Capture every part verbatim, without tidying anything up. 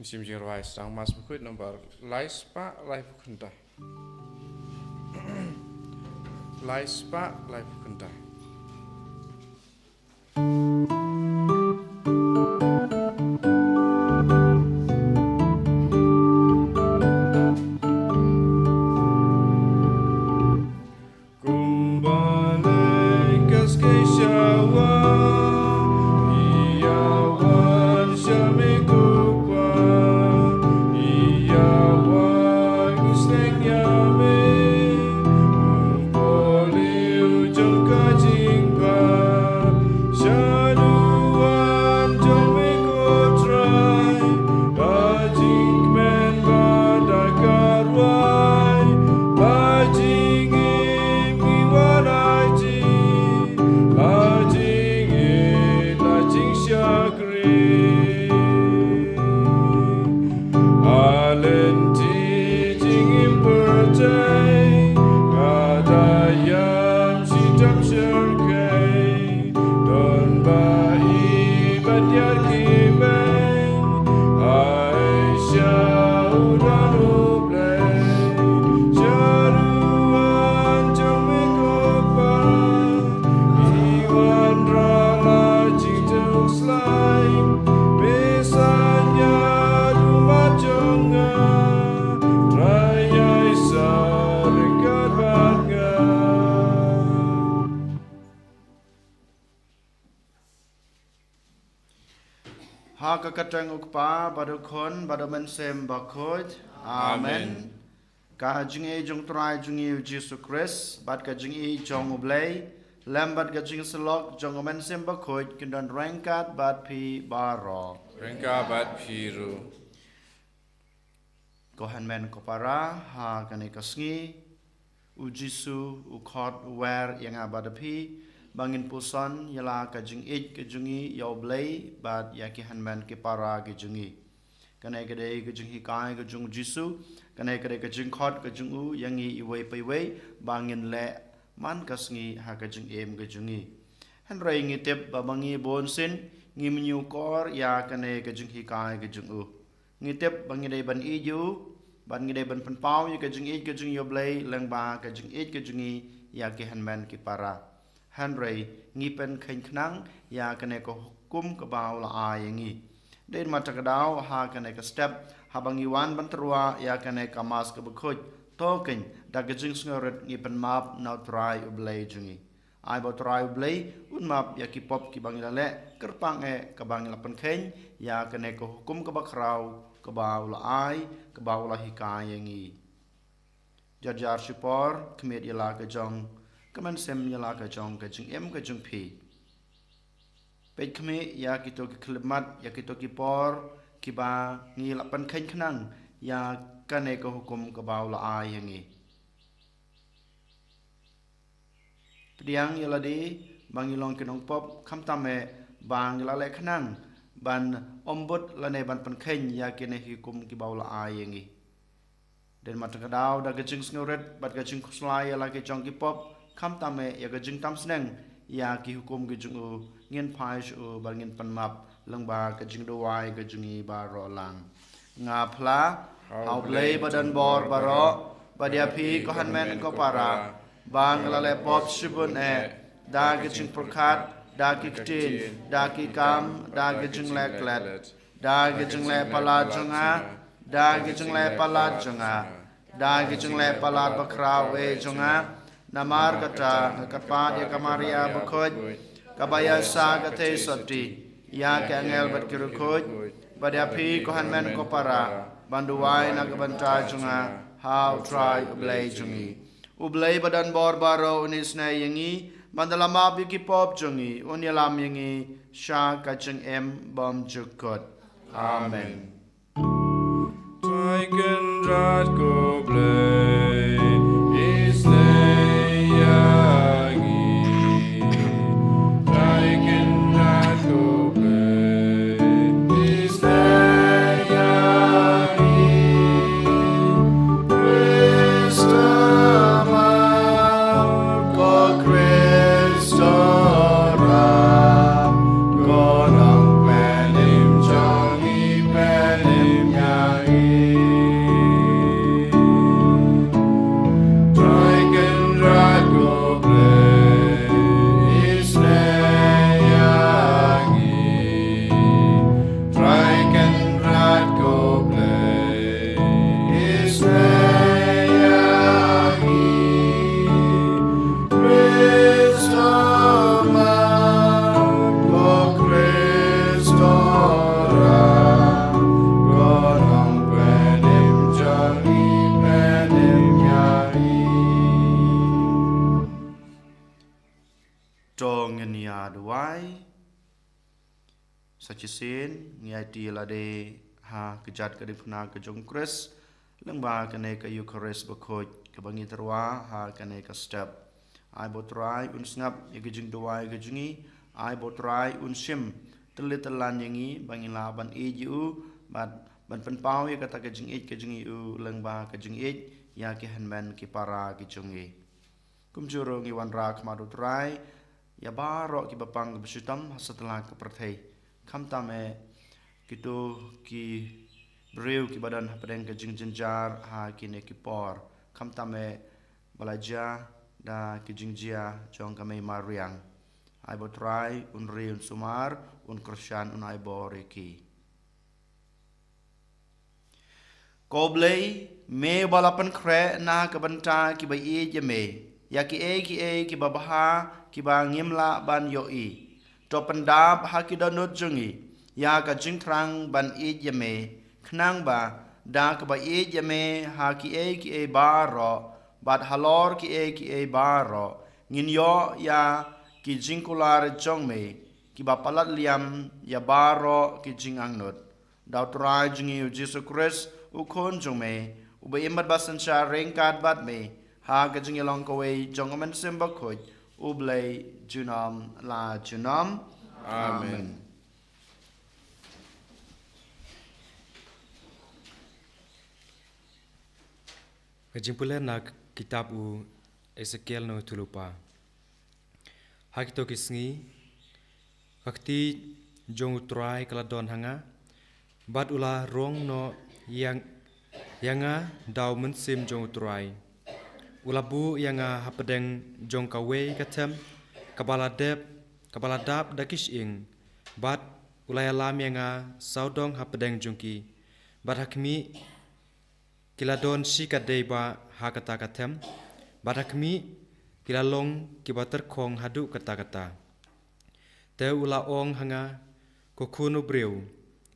Shim jingrwai sdang Mass Bakhuid number lai spah laiphew khyndai. Lai spah laiphew khyndai. Kumba lei ka skei shawa, ïa wan sha me ko Pa, ïa wan u sneng ïa me, u kohliew jong ka jingpang, sha duwan jong me ko Trai, ba jingkmen bad ka rwai, ba jingim ngi wan ai jingim, ba jingïeit la jingshakri. Ha lynti jingim pyrthei, nga da ïam shitom syrkhei, don ba i bad ïa ki mei, ai sha u don U Blei, sha duwan jong me ko Pa, i wanrah la jingteng slai, me saiñ ïa u mat jong nga, Trai ïai sah ryngkat bad nga. Ha ka kyrteng U Kpa, bad U Khun, bad U Mynsiem Bakhuid. Amen. Amen. Ka jingïeit jong U Trai jong ngi U Jisu Khrist, bad ka jingïeit jong U Blei, lem bad ka jingsyllok jong U Mynsiem Bakhuid, kin don ryngkat bad phi baroh. Ryngkat bad phi ruh. Ko hynmen ko para, ha kane ka sngi, U Jisu u khot u wer ïa nga bad ïa phi, ba ngin puson ïa la ka jingïeit ka jong ngi ïa U Blei bad ïa ki hynmen ki para ki jong ngi. Kane ka dei ka jinghikai ka jong U Jisu, kane ka dei ka jingkhot ka jong u ïa ngi iwei pa iwei, ba ngin leh man ka sngi ha ka jingim ka jong ngi. Hynrei ngi tip ba ma ngi bunsien ngim ñiewkor ïa kane ka jinghikai ka jong u. Ngi tip ba ngi dei ban ïeit ïa u, bad ngi dei ban pynpaw ïa ka jingïeit ka jong U Blei lyngba ka jingïeit ka jong ngi ïa ki hynmen ki para. Hynrei ngi pynkheiñ khnang ïa kane ka hukum kaba u la ai ïa ngi. Dei namar kata ka daw ha kane ka step, haba ngi wan ban tyrwa ïa kane ka Mass kaba khuid, to kein da ka jingsngewrit ngi pynmap na U Trai U Blei jong ngi. Ai ba U Trai U Blei un map ïa ki pop kiba ngi la leh, kyrpang eh kaba ngi la pynkheiñ ïa kane ka hukum kaba khraw kaba u la ai, kaba u la hikai ïa ngi. Jar jar shipor, khmih ïa la ka jong ka mynsiem, ïa la ka jong ka jingim ka jong phi. Peit khmih ïa kito ki khyllipmat, ïa kito ki por kiba ngi la pynkheiñ khnang ïa kane ka hukum kaba u la ai ïa ngi. Pdiang ïa lade ba ngi long ki nongpop, khamtam eh ba ngi la leh khnang ban ym bud lane ban pynkheiñ ïa kine ki hukum kiba u la ai ïa ngi. Dei namar kata ka daw, da ka jingsngewrit bad ka jingkhuslai ïa la ki jong ki pop, khamtam eh ïa ka jingtam sneng ïa ki hukum ki jong u, ngin phai sha u bad ngin pynmap lyngba ka jingduwai ka jong ngi baroh lang. Nga phla ha U Blei ba don bor baroh, bad ïa phi ko hynmen ko para, ba nga la leh pop shibun eh, da ki jingpyrkhat, da ki ktien, da ki kam, da ki jingleh klet, da ki jingleh palat jong nga, da ki jingleh palat jong nga, da ki jingleh palat bakhraw eh jong nga. Namar kata nga kyrpad ïa ka Maria bakhuid, kaba ïaishah ka theisotti, ïa ki angel bad ki riewkhuid, bad ïa phi ko hynmen ko para, ban duwai na ka bynta jong nga ha U Trai U Blei jong ngi. U Blei ba don bor baroh un isynei ïa ngi, ban da la map ïa ki pop jong ngi, un ïalam ïa ngi sha ka jingim bymjukut. Amen. Trai Kynrad ko Blei, isynei ïa ngi. Trai Kynrad ko Blei, isynei ïa ngi. Khrist ma, ko Khrist ram, ko Nongpynim jong ngi, pynim Sa shisien ngi aiti lade ha ka jingkyrkhu ka jong u Khrist lyngba kane ka Eukharist bakhuid kaba ngi tyrwa ha kane ka step. Ai ba u Trai un sngap ïa ka jingduwai ka jong ngi. Ai ba u Trai un shim tylli tyllan ïa ngi ba ngin lah ban ïeit ïa u bad ban pynpaw ïa kata ka jingïeit ka jong ngi ïa u lyngba ka jingïeit ïa ki hynmen ki para ki jong ngi. Kumjuh ruh ngi wanrah khmat u Trai ïa baroh kiba pang kiba shitom ha satlak ka pyrthei. Khamtam eh kito ki briew kiba don hapdeng ka jingjynjar ha kine ki por. Khamtam eh ba la jia da ki jingjia jong ka mei mariang. Ai ba u Trai un ri un sumar, un kyrshan, un ai bor ïa ki. Ko Blei, me ba la pynkhreh na ka bynta kiba ïeit ïa me ïa kiei kiei kiba bha kiba ngim lah ban ïohi. To pyndap ha ki dohnud jong ngi ïa ka jingthrang ban ïeit ïa me, khnang ba da kaba ïeit ïa me ha kiei kiei baroh bad halor kiei kiei baroh ngin ïoh ïa ki jingkular jong me kiba palat liam ïa baroh ki jingangnud. Da u Trai jong ngi u Jisu Khrist, u Khun jong me, uba im bad ba synshar ryngkat bad me ha ka jingïalong kawei jong ka Mynsiem Bakhuid, U Blei junom la junom. Amen. Amen. Ka jingpule na kitab u Esekiel na u thulupa. Ha kito ki sngi, ka kti jong u Trai ka la don ha nga, bad u la rong noh ïa, ïa nga da u Mynsiem jong u Trai. U la buh ïa nga hapdeng jong kawei ka them kaba la dep, kaba la dap da ki shyieng, bad u la ïalam ïa nga sawdong hapdeng jong ki. Bad ha khmih, ki la don shi katdei bah ha kata ka them, bad ha khmih, ki la long kiba tyrkhong haduh katta katta. Te u la ong ha nga, ko khun u briew,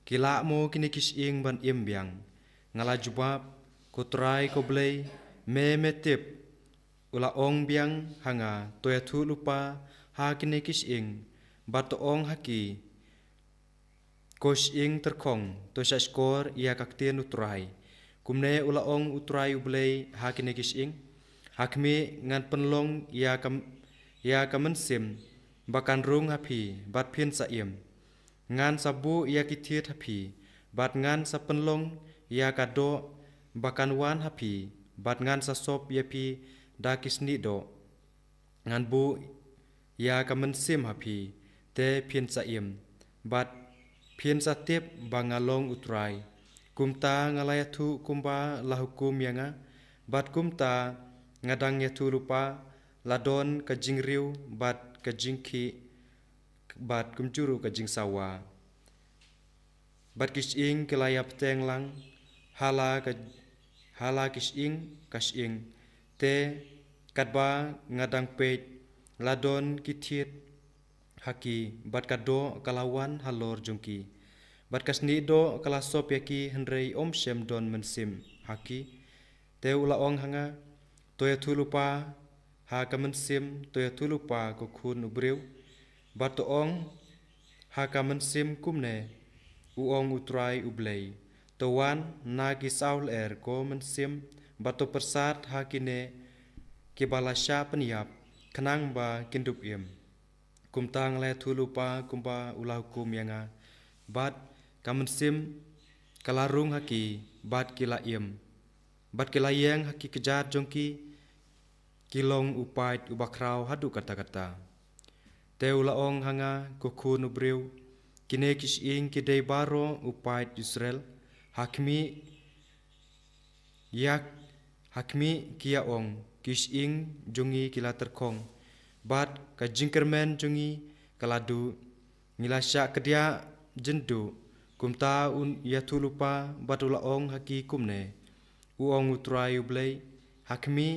ki lah mo kine ki shyieng ban im biang? Nga la jubab, ko Trai ko Blei, me me tip. U la ong biang ha nga, to ïathuh lypa ha kine ki shyieng, bad to ong ha ki, ko shyieng tyrkhong, to shahshkor ïa ka ktien u Trai. Kumne u la ong u Trai U Blei ha kine ki shyieng, ha khmih, ngan pynlong ïa ka, ïa ka mynsiem ba kan rung ha phi, bad phin sa im. Ngan sa buh ïa ki thied ha phi, bad ngan sa pynlong ïa ka doh ba kan wan ha phi, bad ngan sa sop ïa phi da ki snieh doh. Ngan buh ïa ka mynsiem ha phi, te phin sa im, bad phin sa tip ba nga long u Trai. Kumta nga la ïathuh kumba la hukum ïa nga, bad kumta nga dang ïathuh lypa, la don ka jingriew bad ka jingkhih, bad kumjuh ruh ka jingsawa. Bad ki shyieng ki la ïa bteng lang ha la ka, ha la ki shyieng ka shyieng. Te katba nga dang peit, la don ki thied ha ki, bad ka doh ka la wan halor jong ki, bad ka snieh doh ka la sop ïa ki, hynrei ym shym don mynsiem ha ki. Te u la ong ha nga, to ïathuh lypa ha ka mynsiem, to ïathuh lypa, ko khun u briew, bad to ong ha ka mynsiem kumne, u ong u Trai U Blei. To wan na ki saw lyer, ko mynsiem, bad to pyrsad ha kine kiba la shah pynïap, khnang ba kin dup im. Kumta nga la ïathuh lypa kumba u la hukum ïa nga, bad ka mynsiem ka la rung ha ki, bad ki la im, bad ki la ïeng ha ki kjat jong ki, ki long u paid uba khraw haduh katta katta. Te u la ong ha nga, ko khun u briew, kine ki shyieng ki dei baroh u paid Israel. Ha khmih, ïa, ha khmih ki ïa ong, ki shyieng jong ngi ki la tyrkhong, bad ka jingkyrmen jong ngi ka la duh. Ngi la shah kdiah jingduh. Kumta un ïathuh lypa bad u la ong ha ki kumne, u ong u Trai U Blei, ha khmih,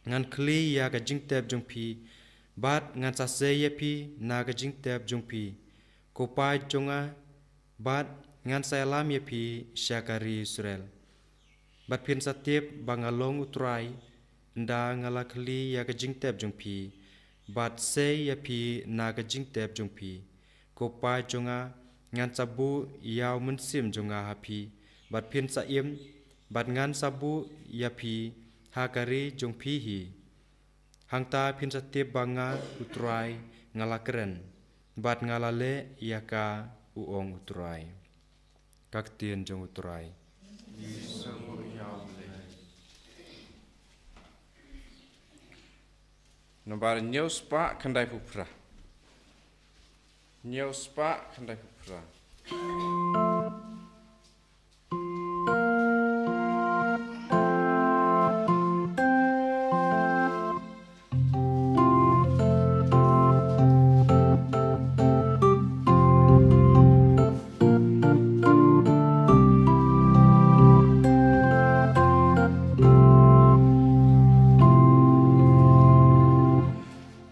ngan khlieh ïa ka jingtep jong phi, bad ngan sa sei ïa phi na ka jingtep jong phi, ko paid jong nga, bad ngan sa ïalam ïa phi sha ka ri Israel. Bad phin sa tip ba nga long u Trai, ynda nga la khlieh ïa ka jingtep jong phi, bad sei ïa phi na ka jingtep jong phi, ko paid jong nga, ngan sa buh ïa u mynsiem jong nga ha phi, bad phin sa im, bad ngan sa buh ïa phi ha ka ri jong phi hi. Hangta phin sa tip ba nga u Trai nga la kren, bad nga la leh ïa ka, u ong u Trai. Ka ktien jong u Trai. Nombar hynñiew spah khyndaiphew phra. Hynñiew spah khyndaiphew phra.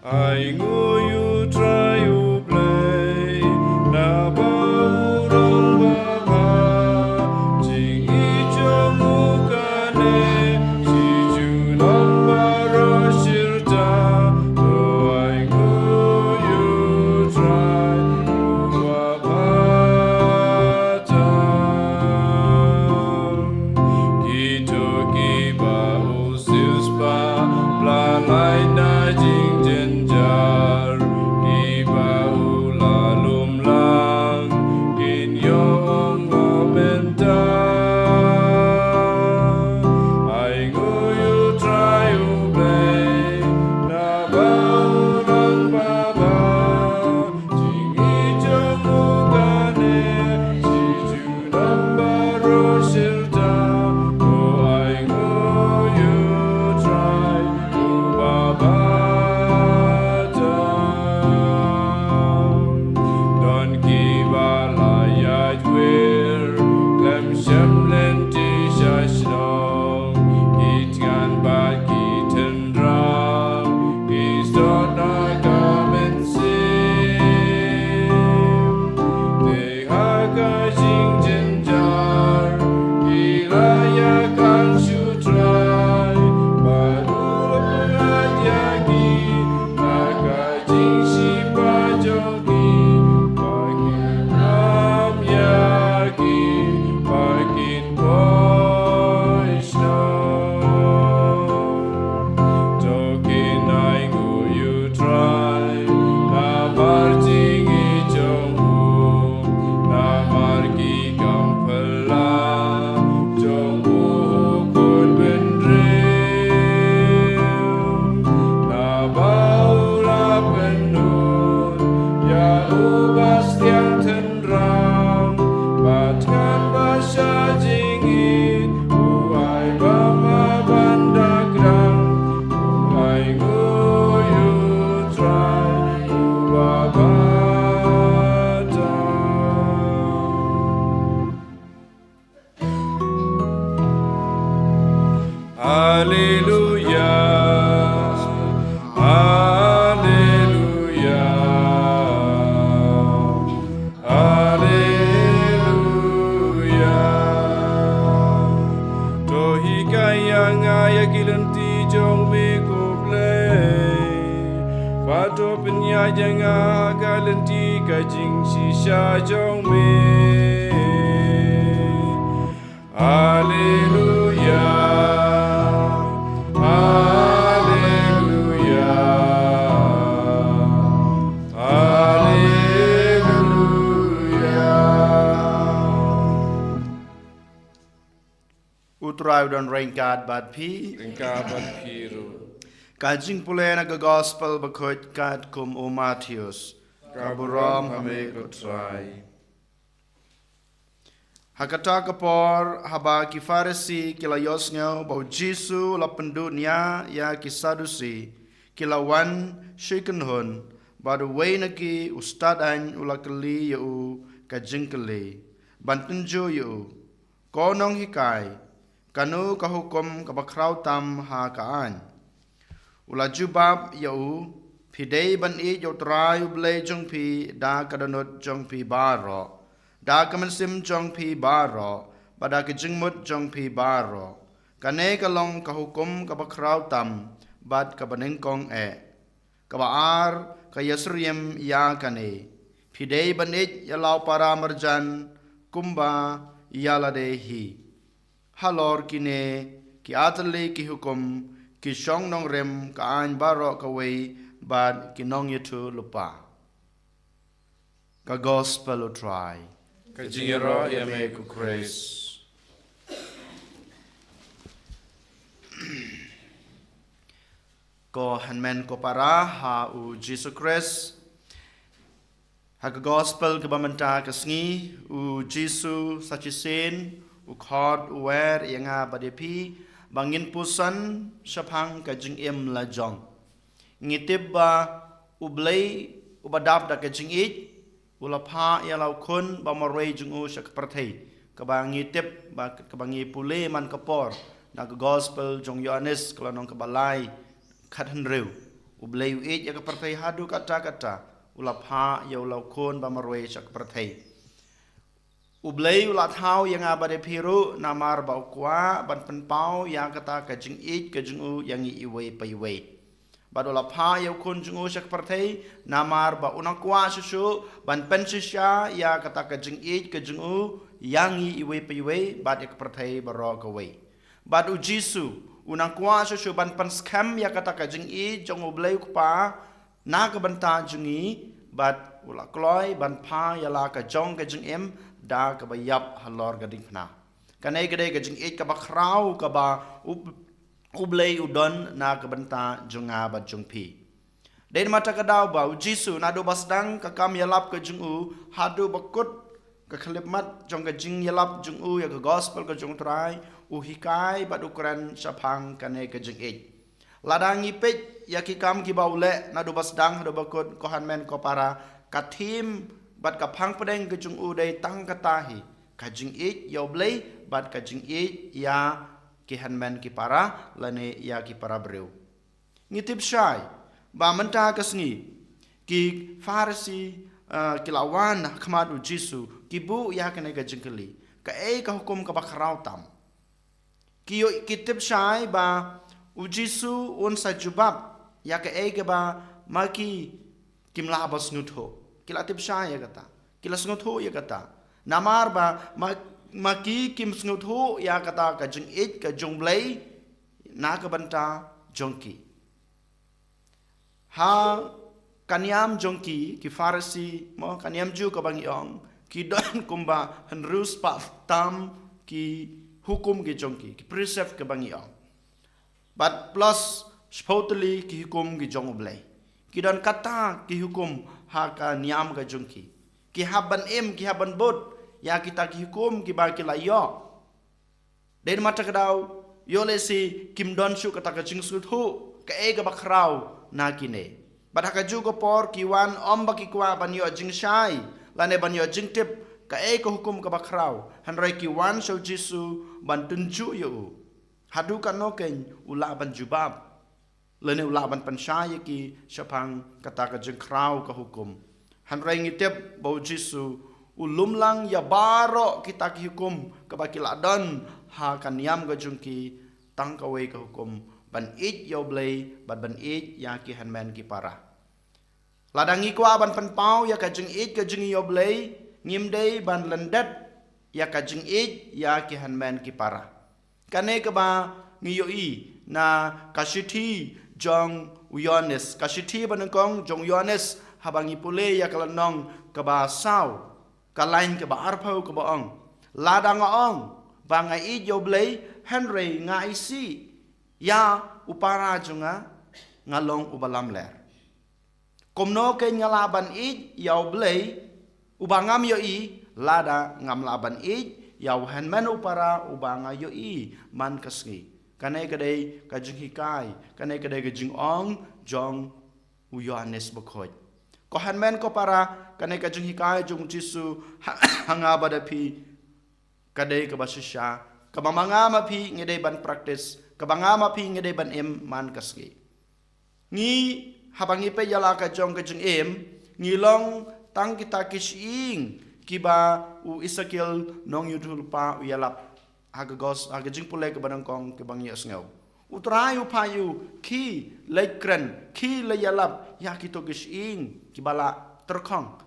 Ai nguh ïa u Trai U Blei, naba u long babha, jingïeit jong u kane, shi junom baroh shirta, to ai nguh ïa u Trai, u babha tam. Kito kiba u siewspah, la lait na jingjynjar, kiba u la lum lang, kin ïoh ong ba mynta. Ai nguh ïa u Trai U Blei, naba u long babha, jingïeit jong u kane, shi junom baroh shirta, to ai nguh ïa u Trai, u babha tam. Don kiba la ïaid wir, khlem shym lynti sha shnong, ki thngan bad ki tynrai, ki sdot na ka mynsiem. Te ha ka jingjynjar, ki la ïakynduh sha u Trai, bad u la pyllait ïa ki, na ka jingshipang jong ki, ba kin ïam ïa ki, ba kin poi shnong. To kin ai nguh ïa u Trai, namar jingïeit jong u, namar ki kam phylla jong u ha u khun bynriew. Naba u la pynlut ïa u Bastian Tynrai, bad thngan bad sha jingïeit, u ai ba ma ban da kdang, u ai nguh ïa u Trai, u babha tam. Alleluia, alleluia, alleluia. To hikai ïa nga ïa ki lynti jong me ko Blei, bad to pynïaid ïa nga ha ka lynti ka jingshisha jong me. Alleluia, alleluia, alleluia. U Trai u don ryngkat bad phi. Ryngkat bad phi ruh. Ka jingpule na ka Gospel bakhuid katkum u Mathaios. Ka burom ha me ko Trai. Ha kata ka por, haba ki Pharisi ki la ïohsngew ba u Jisu u la pynduh nia ïa ki Sadusi, ki la wan sha kynhun, bad uwei na ki u stad aiñ u la kylli ïa u ka jingkylli, ban tynjuh ïa u, Ko nonghikai, kano ka hukum kaba khraw tam ha ka aiñ? U la jubab ïa u, Phi dei ban ïeit ïa u Trai u Blei jong phi da ka dohnud jong phi baroh, da ka mynsiem jong phi baroh, bad da ka jingmut jong phi baroh. Kane ka long ka hukum kaba khraw tam bad kaba nyngkong eh. Kaba ar ka ïasyriem ïa kane. Phi dei ban ïeit ïa la u para marjan kumba ïa lade hi. Halor kine ki artylli ki hukum ki shong nongrim ka aiñ baroh kawei bad ki nongïathuhlypa. Ka Gospel u Trai. Ka jingïaroh ïa me ko Khrist. Ko hynmen ko para ha u Jisu Khrist. Ha ka Gospel kaba mynta ka sngi, u Jisu sa shisien u khot u wer ïa nga bad ïa phi ba ngin puson shaphang ka jingim la jong. Ngi tip ba U Blei uba dap da ka jingïeit u la phah ïa la u Khun ba marwei jong u sha ka pyrthei, kaba ngi tip ba, kaba ngi pule man ka por na ka Gospel jong Ïoannis ka lynnong kaba lai, khathynriew. U Blei u ïeit ïa ka pyrthei haduh katta katta, u la phah ïa u la u Khun ba marwei sha ka pyrthei. U Blei u la thaw ïa nga bad ïa phi ruh namar ba u kwah ban pynpaw ïa kata ka jingïeit ka jong u ïa ngi iwei pa iwei. Bad u la phah ïa u Khun jong u sha ka pyrthei namar ba u nang kwah shuh shuh ban pynshisha ïa kata ka jingïeit ka jong u ïa ngi iwei pa iwei bad ïa ka pyrthei baroh kawei. Bad u Jisu u nang kwah shuh shuh ban pynskhem ïa kata ka jingïeit jong U Blei u Kpa na ka bynta jong ngi, bad u la kloi ban phah ïa la ka jong ka jingim da kaba ïap halor ka diengphna. Kane ka dei ka jingïeit kaba khraw kaba U, U Blei u don na ka bynta jong nga bad jong phi. Dei namar kata ka daw ba u Jisu naduh ba sdang ka kam ïalap ka jong u haduh ba kut ka khyllipmat jong ka jingïalap jong u ïa ka Gospel ka jong u Trai, u hikai bad u kren shaphang kane ka jingïeit. Lada ngi peit ïa ki kam kiba u leh naduh ba sdang haduh ba kut, ko hynmen ko para, ka thim bad ka phang pdeng ka jong u dei tang kata hi, ka jingïeit ïa U Blei bad ka jingïeit ïa ki hynmen ki para lane ïa ki para briew. Ngi tip shai ba mynta ka sngi ki Pharisi, eh, ki la wan ha khmat u Jisu, ki buh ïa kane ka jingkylli, kaei ka hukum kaba khraw tam? Ki ïoh, ki tip shai ba u Jisu un sa jubab ïa kaei kaba ma ki kim lah ban sngewthuh. Ki la tip shai ïa kata, ki la sngewthuh ïa kata. Namar ba ma, ma ki kim sngewthuh ïa kata ka jingïeit ka jong U Blei na ka bynta jong ki. Ha ka niam jong ki, ki Pharisi, mo, ka niam Jiw kaba ngi ong, ki don kumba hynriew spah tam ki hukum ki jong ki, ki precept kaba ngi ong. Bad plus shiphew tylli ki hukum ki jong U Blei. Ki don kata ki hukum ha ka niam ka jong ki. Ki hap ban im, ki hap ban bud ïa kita ki hukum kiba ki la ïoh. Dei namar kata ka daw, ïoh lehse kim don shuh kata ka jingsngewthuh kaei kaba khraw na kine. Bad ha kajuh ka por ki wan ym ba ki kwah ban ïoh jingshai lane ban ïoh jingtip kaei ka hukum kaba khraw, hynrei ki wan sha u Jisu ban tynjuh ïa u. Haduh katno kein u lah ban jubab lane u lah ban pynshai ïa ki shaphang kata ka jingkhraw ka hukum. Hynrei ngi tip ba u Jisu u lum lang ïa baroh kita ki hukum kaba ki la don ha ka niam ka jong ki, tang kawei ka hukum ban ïeit ïa U Blei bad ban ïeit ïa ki hynmen ki para. Lada ngi kwah ban pynpaw ïa ka jingïeit ka jong ngi ïa U Blei, ngim dei ban lyndet ïa ka jingïeit ïa ki hynmen ki para. Kane kaba ngi ïohi na ka shithi jong u Ïoannis, ka shithi banyngkong jong u Ïoannis, haba ngi pule ïa ka lynnong kaba saw, ka lain kaba arphew kaba ong, lada nga ong ba nga ïeit ïa U Blei hynrei nga isih ïa u para jong nga, nga long uba lamler. Kumno kein nga lah ban ïeit ïa U Blei uba ngam ïohi, lada ngam lah ban ïeit ïa u hynmen u para uba nga ïohi man ka sngi? Kane ka dei ka jinghikai, kane ka dei ka jingong jong u Ïoannis Bakhuid. Ko hynmen ko para, kane ka jinghikai jong u Jisu ha, ha nga bad ha phi, ka dei kaba shisha, kaba ma nga ma phi ngi dei ban practice, kaba nga ma phi ngi dei ban im man ka sngi. Ngi, haba ngi peit ïa la ka jong ka jingim, ngi long tang kita ki shyieng kiba u Esekiel nongïathuhlypa u ïalap ha ka gos, ha ka jingpule kaba nyngkong kaba ngi ïohsngew. U Trai u phah ïa u, khie leit kren, khie leit ïalap ïa kito ki shyieng kiba la tyrkhong.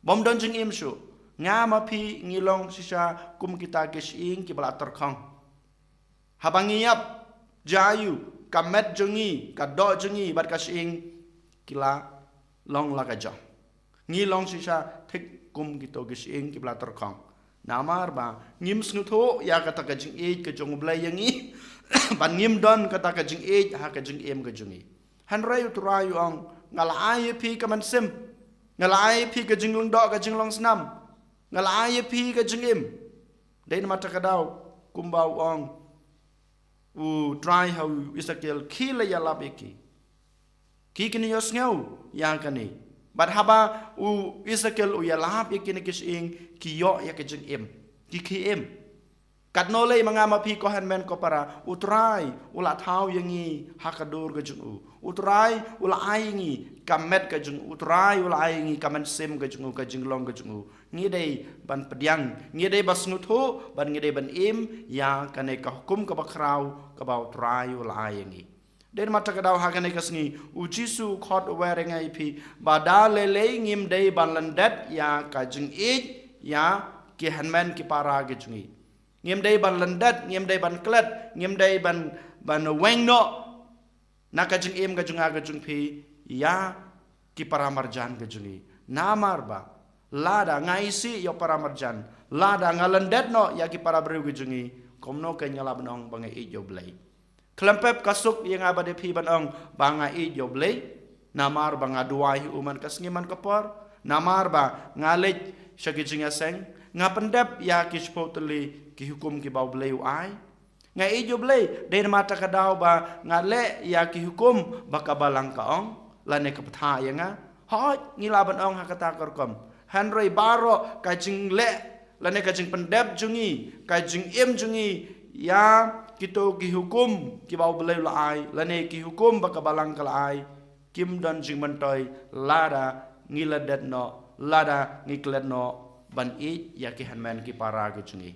Bym don jingim shuh. Nga ma phi ngi long shisha kum kita ki shyieng kiba la tyrkhong. Haba ngi ïap, jaiu, ka met jong ngi, ka doh jong ngi, bad ka shyieng, ki la long la ka jong. Ngi long shisha thik kum kito ki shyieng kiba la tyrkhong. Namar ba ngim sngewthuh ïa kata ka jingïeit ka jong U Blei ïa ngi, bad ngim don kata ka jingïeit ha ka jingim ka jong ngi. Hynrei U Trai u ong, nga la ai ïa phi ka mynsiem, nga la ai ïa phi ka jinglong doh, ka jinglong snam, nga la ai ïa phi ka jingim. Dei namar kata ka daw, kumba u ong U Trai ha u Esekiel, khie la ïalap ïa ki. Ki kin ïohsngew ïa kane. Bad haba u Esekiel u ïalap ïa kine ki shyieng, ki ïoh ïa ka jingim, ki khie im. Katno lei ma nga ma phi ko hynmen ko para, U Trai u la thaw ïa ngi ha ka dur ka jong u. U Trai u la ai ïa ngi ka met ka jong u. U Trai u la ai ïa ngi ka mynsiem ka jong u, ka jinglong ka jong u. Ngi dei ban pdiang, ngi dei ban sngewthuh, bad ngi dei ban im ïa kane ka hukum kaba khraw kaba U Trai u la ai ïa ngi. Dei namar kata ka daw ha kane ka sngi, U Jisu u khot u wer ïa nga ïa phi, ba da lei lei ngim dei ban lyndet ïa ka jingïeit ïa ki hynmen ki para ki jong ngi. Ngim dei ban lyndet, ngim dei ban klet, ngim dei ban, ban weng noh na ka jingim ka jong nga ka jong phi ïa ki para marjan ka jong ngi. Namar ba lada nga isih ïa u para marjan, lada nga lyndet noh ïa ki para briew ka jong ngi, kumno keiñ nga lah ban ong ba nga ïeit ïa U Blei? Khlem pep ka suk ïa nga bad ïa phi ban ong ba nga ïeit ïa U Blei, namar ba nga duwai ha u man ka sngi man ka por, namar ba nga leit sha ki jingïaseng, nga pyndep ïa ki shiphew tylli ki hukum kiba U Blei u ai. Nga ïeit ïa U Blei, dei namar kata ka daw ba nga leh ïa ki hukum ba ka Balang ka ong, lane ka bthah ïa nga. Hooid, ngi lah ban ong ha kata ka rukom. Hynrei baroh ka jingleh, lane ka jingpyndep jong ngi, ka jingim jong ngi ïa kito ki hukum kiba U Blei u la ai, lane ki hukum ba ka Balang ka la ai, kim don jingmyntoi lada ngi lyndet noh, lada ngi klet noh ban ïeit ïa ki hynmen ki para ki jong ngi.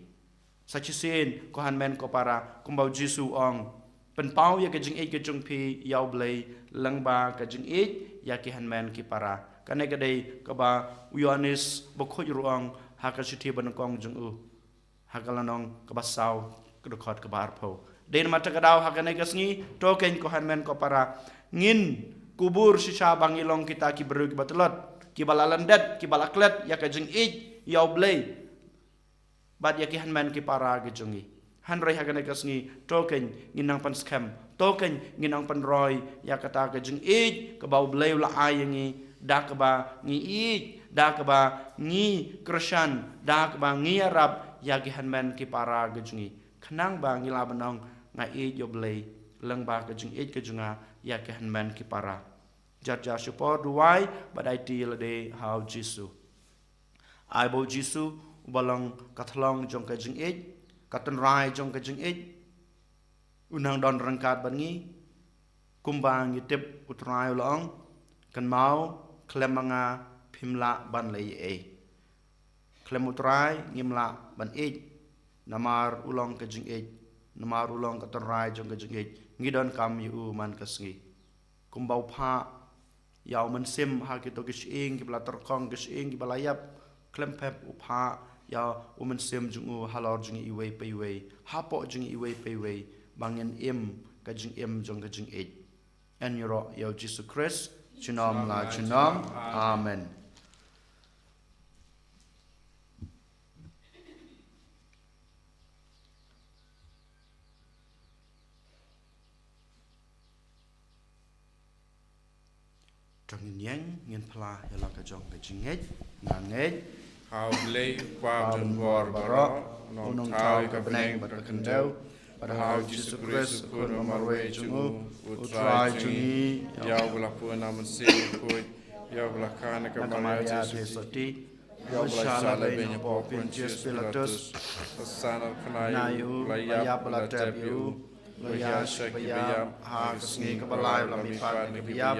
Sa shisien ko hynmen ko para, kumba U Jisu u ong, pynpaw ïa ka jingïeit ka jong phi ïa U Blei lyngba ka jingïeit ïa ki hynmen ki para. Kane ka dei kaba u Ïoannis Bakhuid ruh u ong ha ka shithi banyngkong jong u, ha ka lynnong kaba saw, ka dkhot kaba arphew. Dei namar kata ka daw ha kane ka sngi, to keiñ ko hynmen ko para, ngin kubur shisha ba ngi long kita ki briew kiba tlot, kiba la lyndet, kiba la klet ïa ka jingïeit ïa U Blei bad ïa ki hynmen ki para ki jong ngi. Hynrei ha kane ka sngi, to keiñ ngin nang pynskhem, to keiñ ngin nang pynroi ïa kata ka jingïeit kaba U Blei u la ai ïa ngi, da kaba ngi ïeit, da kaba ngi kyrshan, da kaba ngi ïarap ïa ki hynmen ki para ki jong ngi. Khnang ba ngi lah ban ong, nga ïeit ïa U Blei lyngba ka jingïeit ka jong nga ïa ki hynmen ki para. Jar jar shipor duwai bad aiti ïa lade ha U Jisu. Ai ba U Jisu, uba long ka thlong jong ka jingïeit, ka tynrai jong ka jingïeit, u nang don ryngkat bad ngi, kumba ngi tip U Trai u la ong, kynmaw, khlem ma nga phim lah ban leh ei ei. Khlem U Trai ngim lah ban ïeit, namar u long ka jingïeit, namar u long ka tynrai jong ka jingïeit, ngi donkam ïa u man ka sngi. Kumba u phah ïa u mynsiem ha kito ki shyieng kiba la tyrkhong, ki shyieng kiba la ïap, khlem pep u phah ïa u mynsiem jong u halor jong ngi iwei pa iwei, hapoh jong ngi iwei pa iwei, ba ngin im ka jingim jong ka jingïeit. Yn ïaroh ïa U Jisu Khrist junom la junom. Amen. To ngin ïeng, ngin phla ïa la ka jong ka jingngeit. Nga ngeit ha U Blei U Kpa badonbor baroh, U nongthaw ïa ka bneng bad ka khyndew, bad ha U Jisu Khrist, U Khun ba marwei jong u, U Trai jong ngi, ïa uba la pun na u Mynsiem Bakhuid, ïa uba la kha na ka Maria Theisotti, ïa uba la shah lehbeiñ hapoh Pontius Pilatus, la san ar khyndai, la ïap, la tep ïa u, la ïaid sha ki baïap, ha ka sngi kaba lai la mihpat na ki baïap,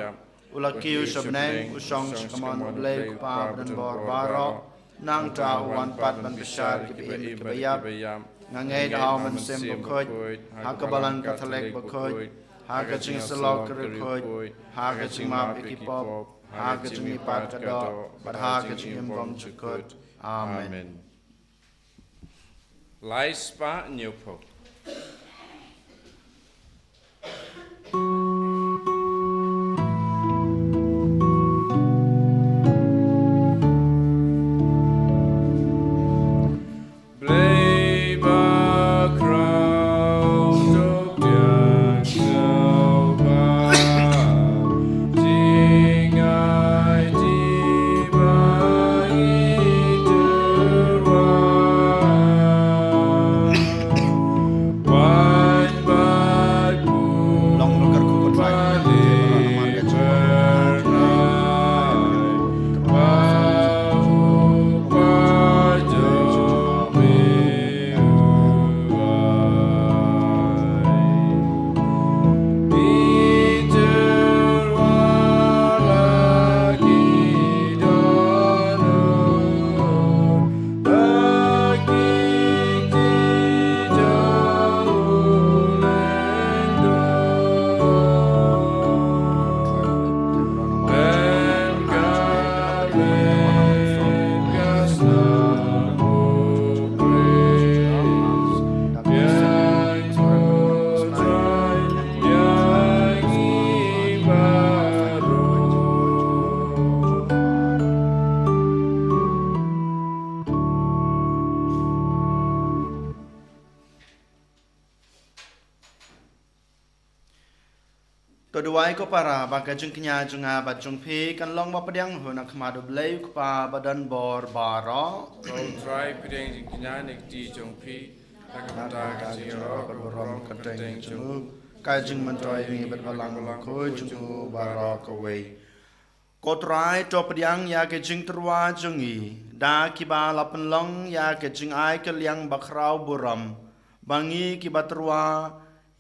u la kiew sha bneng, u shong sha ka mon U Blei U Kpa badonbor baroh. Nangta u wan pat ban pynshai ïa ki ba im ki ba ïap. Nga ngeit ha u Mynsiem Bakhuid, ha ka Balang Katholik bakhuid, ha ka jingïasyllok ka riewkhuid, ha ka jingmap ïa ki pop, ha ka jingmihpat ka doh, bad ha ka jingim bymjukut. Amen. Lai spah hynñiewphew. Blei ba khraw, to pdiang sngewbha, jingaiti ba ngi tyrwa. Wan bad buh, long ruh ka rku ko Trai, ba ngi tyrwa namar ka jingpyrnai, ba u ba jong me. To duwai ko para ba ka jingkñia jong nga bad jong phi kan long ba pdiang hun ha khmat U Blei U Kpa ba don bor baroh. Ko Trai, pdiang jingkñia na ka kti jong phi, na ka bynta ka jingïaroh bad burom kyrteng jong u, ka jingmyntoi ïa ngi bad balang bakhuid jong u baroh kawei. Ko Trai, to pdiang ïa ka jingtyrwa jong ngi da kiba la pynlong ïa ka jingai kylliang bakhraw burom, ba ngi kiba tyrwa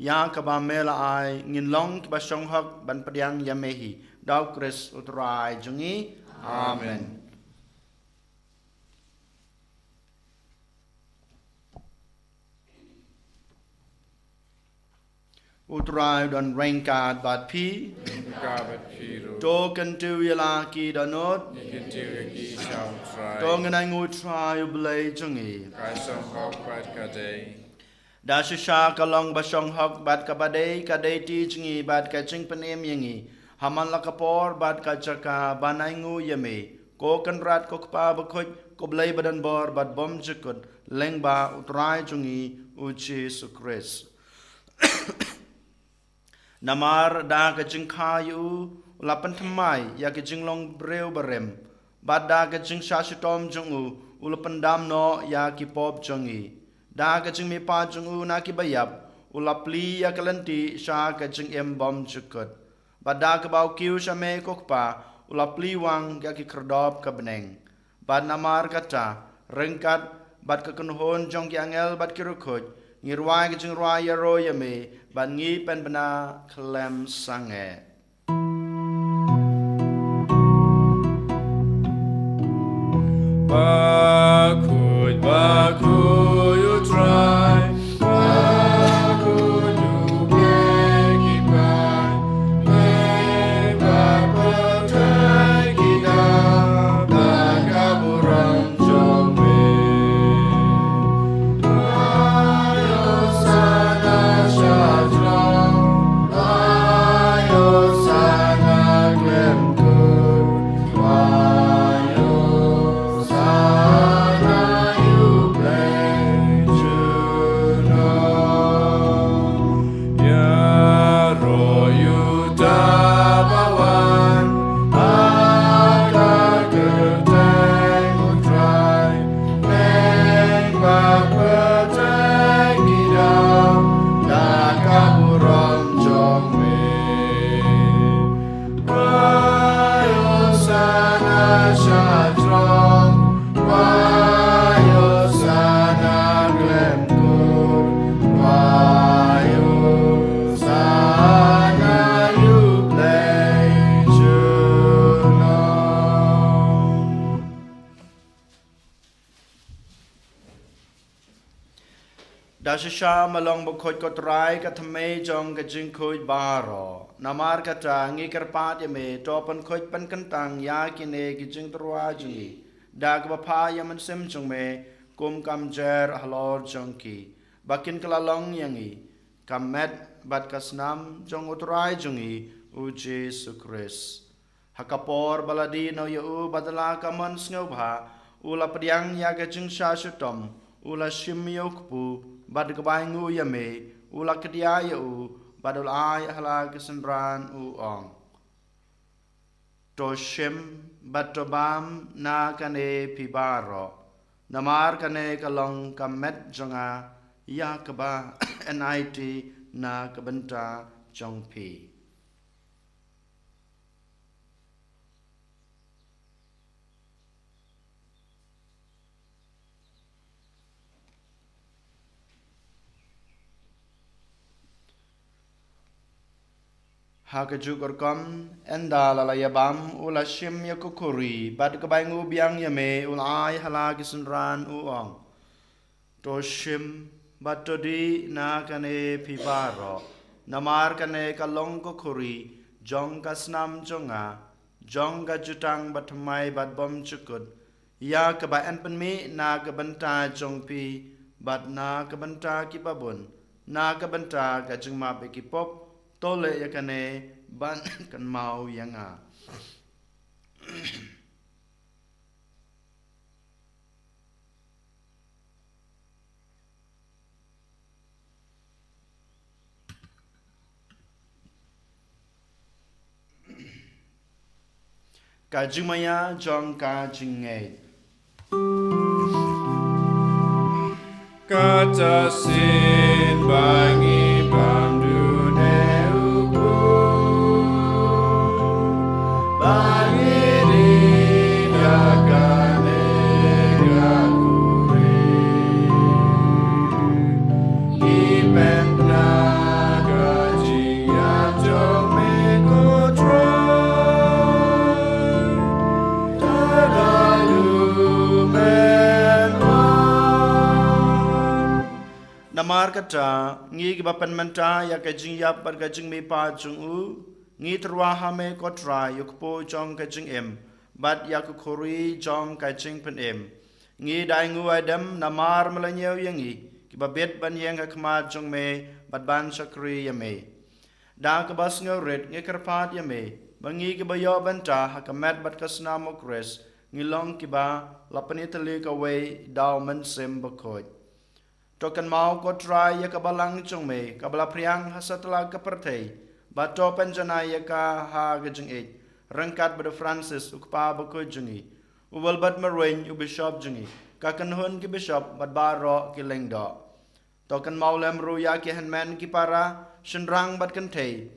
ïa kaba me la ai ngin long kiba shong hok ban pdiang ïa me hi. Da U Khrist U Trai jong ngi. Amen. U Trai u don ryngkat bad phi. Ryngkat bad phi ruh. To kyntiew ïa la ki dohnud. Ngi kyntiew ïa ki sha U Trai. To ngin ainguh U Trai U Blei jong ngi. Ka shong hok bad ka dei. Da shisha ka long ba shong hok bad kaba dei, ka dei ti jong ngi bad ka jingpynim ïa ngi ha man la ka por bad ka jaka ban ainguh ïa me, ko Kynrad, ko Kpa bakhuid, ko Blei ba don bor bad bymjukut, lyngba U Trai jong ngi U Jisu Khrist. Namar da ka jingkha ïa u, u la pynthymmai ïa ka jinglong briew barim, bad da ka jingshah shitom jong u, u la pyndam noh ïa ki pop jong ngi. Da ka jingmihpat jong u na kiba ïap, u la plie ïa ka lynti sha ka jingim bymjukut. Bad da kaba u kiew sha me ko Kpa, u la plie wang ïa ki khyrdop ka bneng. Bad namar kata, ryngkat bad ka kynhun jong ki angel bad ki riewkhuid, ngi rwai ka jingrwai ïaroh ïa me, bad ngi pynbna khlem sangeh. Bakhuid, bakhuid U Trai, bakhuid U Blei ki paid, me ba pyntrei ki daw da ka burom jong me. Ai Hosana sha jrong, ai Hosana khlem kut, ai Hosana ïa U Blei. Da shisha ma long bakhuid ko Trai ka thymmei jong ka jingkhuid baroh. Namar kata ngi kyrpad ïa me, to pynkhuid pynkyntang ïa kine ki jingtyrwa jong ngi da kaba phah ïa u Mynsiem jong me kum ka mjer halor jong ki, ba kin kylla long ïa ngi ka met bad ka snam jong u Trai jong ngi, u Jisu Khrist. Ha ka por ba la die noh ïa u bad la ka mon sngewbha, u la pdiang ïa ka jingshah shitom, u la shim ïa u kpu bad kaba ainguh ïa me, u la kdiah ïa u bad u la ai ha la ki synran, u ong: To shim bad to bam na kane phi baroh, namar kane ka long ka met jong nga, ïa kaba yn aiti na ka bynta jong phi. Ha kajuh ka rukom, ynda la la ïa bam, u la shim ïa ka khuri bad kaba ainguh biang ïa me, u la ai ha la ki synran, u ong: To shim bad to dih na kane phi baroh, namar kane ka long ka khuri jong ka snam jong nga, jong ka jutang bathymmai bad bymjukut, ïa kaba yn pynmih na ka bynta jong phi bad na ka bynta kiba bun, na ka bynta ka jingmap ïa ki pop. To leh ïa kane ban kynmaw ïa nga. Ka jingmaïa jong ka jingngeit. Kata shisien ba ngi bam dune u kpu, ba ngi dih da kane ka khuri, ngi pynbna ka jingïap jong me, ko Trai. Namar kata, ngi kiba pynmynta ïa ka jingïap bad ka jingmihpat jong u, ngi tyrwa ha me ko Trai, ïa u kpu jong ka jingim bad ïa ka khuri jong ka jingpynim. Ngi da ainguh aidem namar me la ñiew ïa ngi kiba bit ban ïeng ha khmat jong me bad ban shakri ïa me. Da kaba sngewrit ngi kyrpad ïa me ba ngi kiba ïoh bynta ha ka met bad ka snam u Khrist, ngi long kiba la pynïatylli kawei da u Mynsiem Bakhuid. To kynmaw ko Trai ïa ka balang jong me kaba la phriang ha satlak ka pyrthei, bad to pynjanai ïa ka ha ka jingïeit, ryngkat bad u Francis u kpa bakhuid jong ngi, u Wilbert Marwein u bishop jong ngi, ka kynhun ki bishop bad baroh ki lyngdoh. To kynmaw lem ruh ïa ki hynmen ki para, shynrang bad kynthei,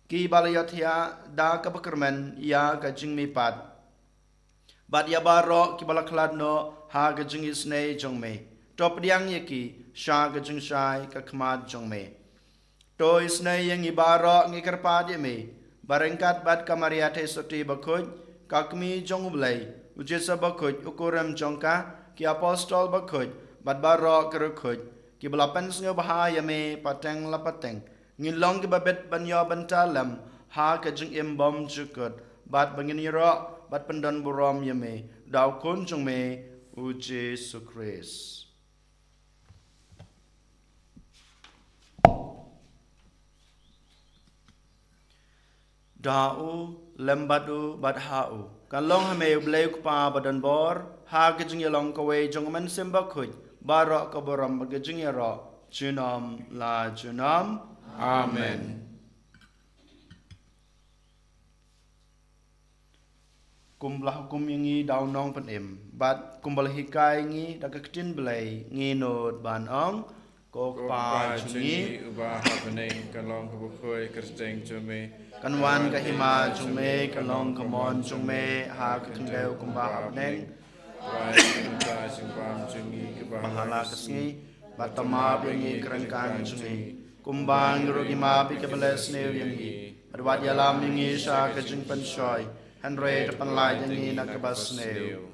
kiba la ïohthiah da kaba kyrmen ïa ka jingmihpat, bad ïa baroh kiba la khlad noh ha ka jingisynei jong me. To pdiang ïa ki sha ka jingshai ka khmat jong me. To isynei ïa ngi baroh, ngi kyrpad ïa me, ba ryngkat bad ka Maria Theisotti bakhuid, ka Kmie jong u Blei, u Joseph bakhuid u kurim jong ka, ki apostol bakhuid bad baroh ki riewkhuid kiba la pynsngewbha ïa me pateng la pateng, ngin long kiba bit ban ïoh bynta lem ha ka jingim bymjukut, bad ba ngin ïaroh bad pyndonburom ïa me da u Khun jong me, u Jisu Khrist. Da u, lem bad u, bad ha u, kan long ha me u Blei u Kpa badonbor, ha ka jingïalong kawei jong u Mynsiem Bakhuid, baroh ka burom bad ka jingïaroh junom la junom. Amen. Kumba la hukum ïa ngi da u Nongpynim, bad kumba la hikai ïa ngi da ka ktien Blei, ngi nud ban ong: Ko Kpa jong ngi uba ha bneng, ka long kaba khuid ka kyrteng jong me. Kan wan ka hima jong me, kan long ka mon jong me ha ka khyndew kumba ha bneng. Pynbna ka jingbam jong ngi kaba ha la ka sngi, bad to map ïa ngi ki ryngkang jong ngi, kumba ngi ruh ngi map ïa kiba leh sniew ïa ngi. Bad wat ïalam ïa ngi sha ka jingpynshoi, hynrei to pynlait ïa ngi na kaba sniew.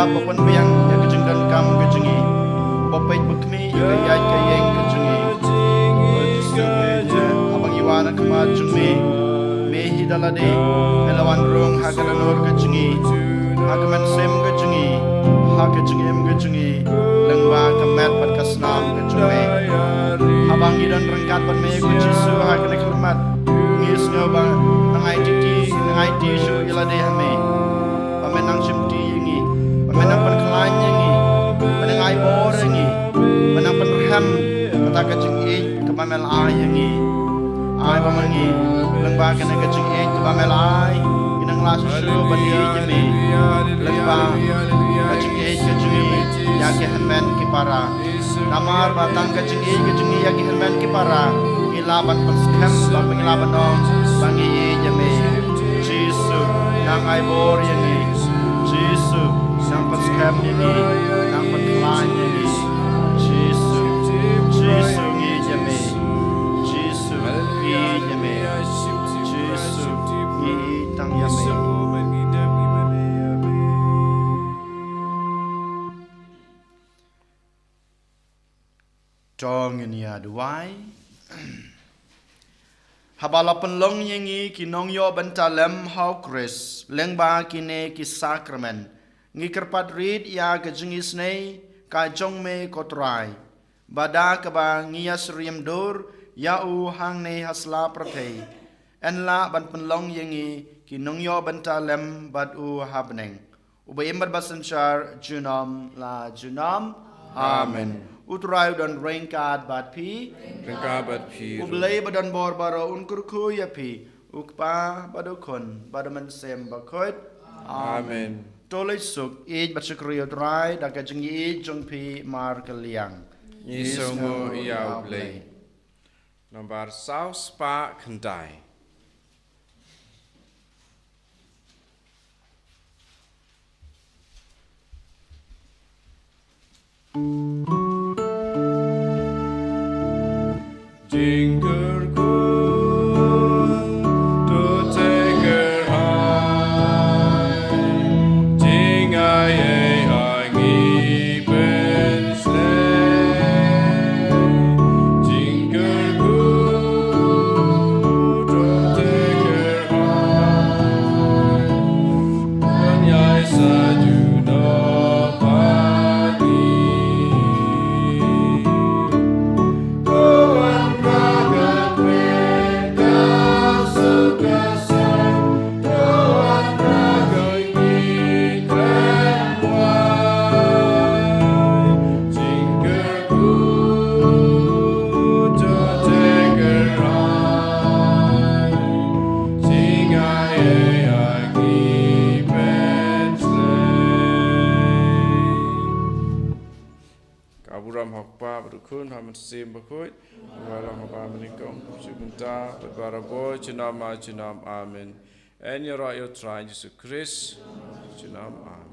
Ba pynbiang ïa ka jingdonkam ka jong ngi. Ba peit ba khmih ïa ka ïaid ka ïeng ka jong ngi. Ko Jisu, haba ngi wan ha khmat jong me, me hi da lade, me la wan rung ha ka dohnud ka jong ngi, ha ka mynsiem ka jong ngi, ha ka jingim ka jong ngi, lyngba ka met bad ka snam ka jong me. Haba ngi don ryngkat bad me ko Jisu ha kane ka khmat, ngi sngew ba nang aiti, nang aiti shuh ïa lade ha me. Ba me nang shimti ïa ngi, ba me nang pynkhlaiñ ïa ngi, ba me nang ai bor ïa ngi, ba me nang pynrhem kata ka jingïeit kaba me la ai ïa ngi. Ai ba ma ngi lyngba kane ka jingïeit kaba me la ai, ngi nang lah shuh shuh ban ïeit ïa me lyngba ka jingïeit ka jong ngi ïa ki hynmen ki para. Namar ba tang ka jingïeit ka jong ngi ïa ki hynmen ki para, ngi lah ban pynskhem, ba ngi lah ban ong ba ngi ïeit ïa me. Jisu, nang ai bor ïa ngi. Jisu, nang pynskhem ïa ngi, nang pynkhlaiñ ïa ngi. Jisu, Jisu, ngi ïeit ïa me. Jisu, ngi ïeit ïa me. Jisu, ngi ïeit tang ïa me. To ngin ïa duwai. Haba la pynlong ïa ngi ki nongïoh bynta lem ha u Khrist lyngba kine ki sakramen, ngi kyrpad rit ïa ka jingisynei ka jong me ko Trai, ba da kaba ngi ïa syriem dur ïa u hangne ha sla pyrthei, yn lah ban pynlong ïa ngi ki nongïoh bynta lem bad u ha bneng. Uba im bad ba synshar junom la junom. Amen. Amen. U Trai u don ryngkat bad phi. Ryngkat bad phi. U Blei ba don bor baroh un kyrkhu ïa phi. U Kpa bad u Khun bad u Mynsiem Bakhuid. Amen. Amen. To leit suk, ïeit bad shakri ïa u Trai da ka jingïeit jong phi markylliang. Ngi sngewnguh ïa u Blei. Nombar saw spah khyndai. Ka burom ha u Kpa bad u Khun bad u Mynsiem Bakhuid, ba long haba mynnyngkong, shu bynta bad barabor junom la junom. Amen. Yn ïaroh ïa u Trai Jisu Khrist. Junom. Amen.